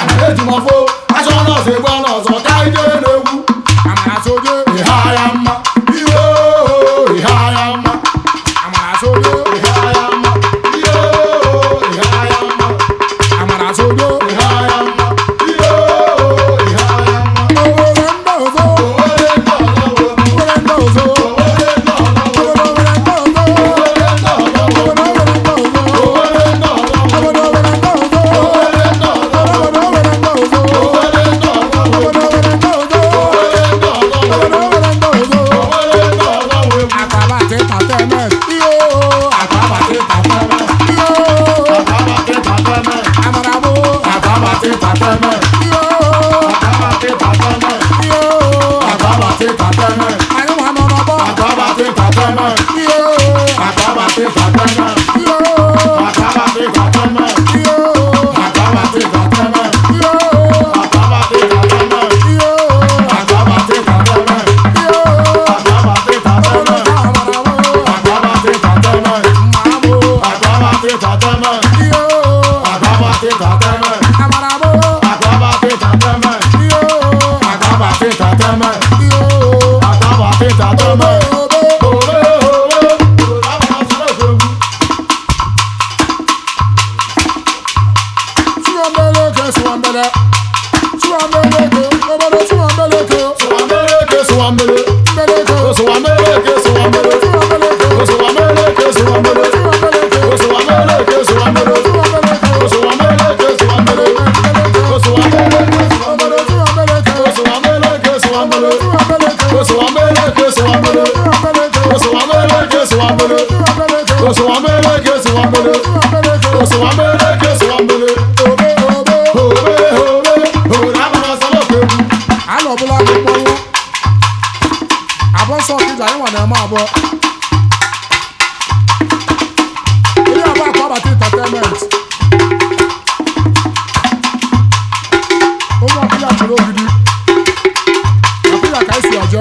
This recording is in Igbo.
Ejimọfo achọ n'ọzọ egbu n'ọzọ ka ije n'egwu. Amara soje. Ihe agha mma ihe ihe agha mma. Amara soje. Ihe agha mma ihe ihe agha mma. Amara soje. Ihe agha mma ihe ihe agha mma. Owere ndị ọzọ. Owere ndị ọzọ. Owere ndị ọzọ. Owere ndị ọzọ. Owere ndị ọzọ. Owere ndị ọzọ. Owere ndị ọzọ. Owere ndị ọzọ. Obodo owere ndị ọzọ. Owere ndị ọzọ. Obodo owere ndị ọzọ. Owere ndị ọzọ. Obodo owere ndị ọzọ. Owere ndị ọzọ. Obodo owere ndị ọzọ. Owere ndị ọzọ. Akpabata entertainment. Iyo. Akpabata entertainment. Iyo. Akpabata entertainment. Amara bụ. Akpabata entertainment. Iyo. Akpabata entertainment. Iyo. Akpabata entertainment. Anyị nwa nọ n'ọgbọ. Akpabata entertainment. Iyo. Akpabata entertainment. Iyo. Akpabata entertainment. Iyo. Akpabata entertainment. Iyo. Akpabata entertainment. Iyo. Akpabata entertainment. Iyo. Akpabata entertainment. Amara bụ. Akpabata entertainment. Mma bụ. Akpabata entertainment. Iyo. Akpabata entertainment. Amara bụ. Akpabata entertainment. Iyo. Akpabata entertainment. Iyo. Akpabata entertainment. Obe. Owe owe. Owe. Suwambeleke, suwambele. Suwambeleke, obodo suwambeleke. Suwameleke, suwamele. Mbeleke. Suwameleke, suwamele. Suwambeleke. Suwameleke, suwamele. Suwambeleke. Suwameleke, suwamele. Suwambeleke. Suwameleke, suwamele. Suwameleke, Obodo suwamele. suwambeleke. Suwameleke, suwamele. Suwambeleke. Suwameleke, suwamele. Suwambeleke. Suwameleke, suwamele. Suwambeleke. Suwameleke, suwamele. Suwambeleke. Suwameleke, suwamele. Obe, obe. Owe, owe, owe, abana sọlọkọ egwu. Alọ ọbụla bụ mmọnwụ. Abụọ nsọ ọkịja anyị nwa na-eme abụọ. Ihe abụọ akwa abata entertainment. Ụmụ ọkịja chọrọ ogidi. Ọkịja ka anyị si ọjọ.